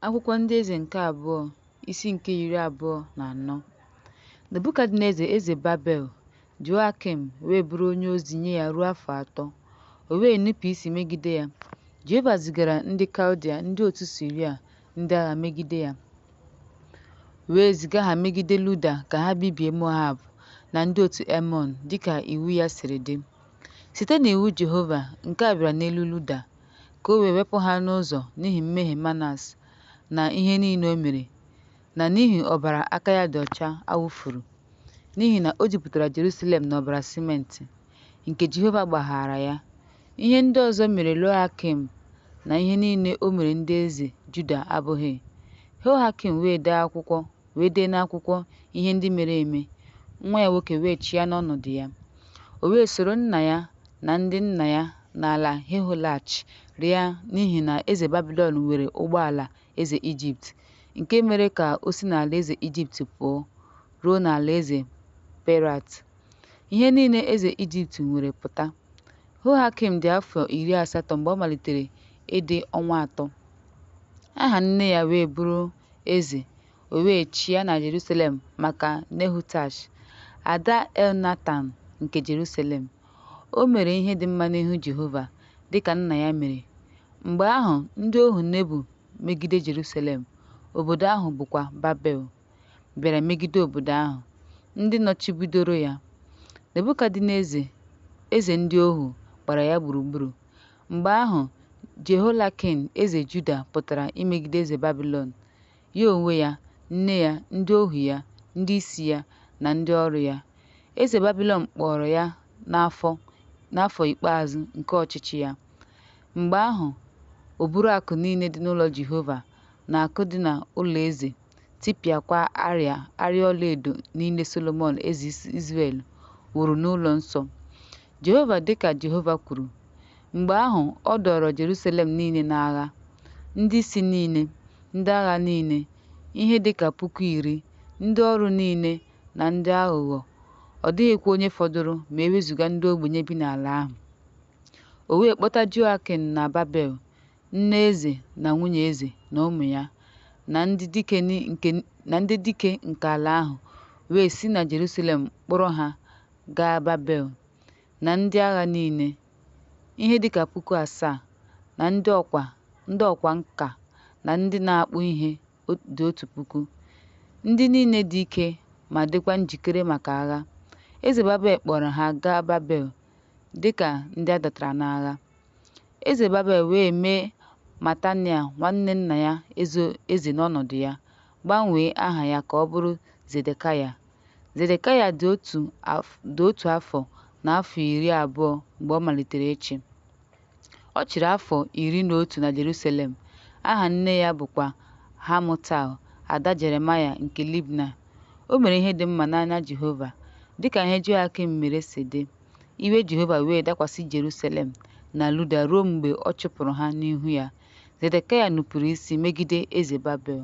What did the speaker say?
Akwụkwọ Ndị Eze nke Abụọ, isi nke 24. Nebukadneza eze Babel, Jehoiakim wee bụrụ onye ozi nye ya ruo afọ 3, o wee nupụ isi megide ya. Jehova zigara ndị Kaldia, ndị otu Siria, ndị agha megide ya, wee ziga ha megide Luda ka ha bibie Moab na ndị otu Emọn dịka iwu ya siri dị. Site n'iwu Jehova, nke a bịara n'elu Luda, ka o wee wepụ ha n'ụzọ n'ihi mmehie Manase na ihe niile o mere, na n'ihi ọbara aka ya dị ọcha a wụfuru, n'ihi na o jupụtara Jerusalem n'ọbara simenti, nke Jehova gbaghaara ya. Ihe ndị ọzọ mere Jehoiakim na ihe niile o mere ndị eze Juda abụghị? Jehoiakim wee dee n'akwụkwọ ihe ndị mere eme, nwa ya nwoke wee chịa n'ọnọdụ ya. O wee soro nna ya na ndị nna ya n'ala Jehoiachin rịa n'ihi na eze Babilọn were ụgbọala eze Ijipt, nke mere ka o si n'alaeze Ijipt pụọ, ruo n'alaeze Perat. Ihe niile eze Ijipt nwere pụta. Jehoiakim dị afọ 80 mgbe ọ malitere ịdị ọnwa 3. Aha nne ya wee bụrụ eze, o wee chịa na Jerusalem maka Nehutash, ada Elnatan nke Jerusalem. O mere ihe dị mma n'ihu Jehova, dịka nna ya mere. Mgbe ahụ ndị ohu Nebu megide Jerusalem, obodo ahụ bụkwa Babel, bịara megide obodo ahụ, ndị nọchibidoro ya. Nebukadneza, eze ndị ohu, gbara ya gburugburu. Mgbe ahụ Jehoiakin eze Juda pụtara imegide eze Babilọn, ya onwe ya, nne ya, ndị ohu ya, ndị isi ya, na ndị ọrụ ya. Eze Babilọn kpọọrọ ya n'afọ ikpeazụ nke ọchịchị ya. Mgbe ahụ o buru akụ niile dị n'ụlọ Jehova na akụ dị n'ụlọ eze, tipịakwa arịa ọlaedo niile Solomọn eze Izrel wuru n'ụlọ nsọ Jehova dịka Jehova kwuru. Mgbe ahụ ọ dọọrọ Jerusalem niile n'agha, ndị isi niile, ndị agha niile, ihe dịka 10,000, ndị ọrụ niile na ndị aghụghọ, ọ dịghịkwa onye fọdụrụ ma e wezụga ndị ogbenye bi n'ala ahụ. O wee kpọta Jehoiakin na Babel, nne eze na nwunye eze na ụmụ ya, na ndị dike nke ala ahụ, wee si na Jerusalem kpụrụ ha gaa Babel, na ndị agha niile, ihe dịka 7,000, na ndị ọkwa nka na ndị na-akpụ ihe dị 1,000, ndị niile dị ike ma dịkwa njikere maka agha. Eze Babel kpọọrọ ha gaa Babel, dịka ndị a dọtara n'agha. Eze Babel wee mee Matanaia nwanne nna ya eze n'ọnọdụ ya, gbanwee aha ya ka ọ bụrụ Zedekaya. Zedekaya dị otu afọ na afọ 20 mgbe ọ malitere ịchị. Ọ chịrị afọ 11 na Jerusalem. Aha nne ya bụkwa Hamutal, ada Jeremaya nke Libna. O mere ihe dị mma n'anya Jehova, dịka ihe Jehoiakim mere si dị. Iwe Jehova wee dakwasị Jerusalem na Juda ruo mgbe ọ chụpụrụ ha n'ihu ya. Zedekaya nupuru isi megide eze Babel.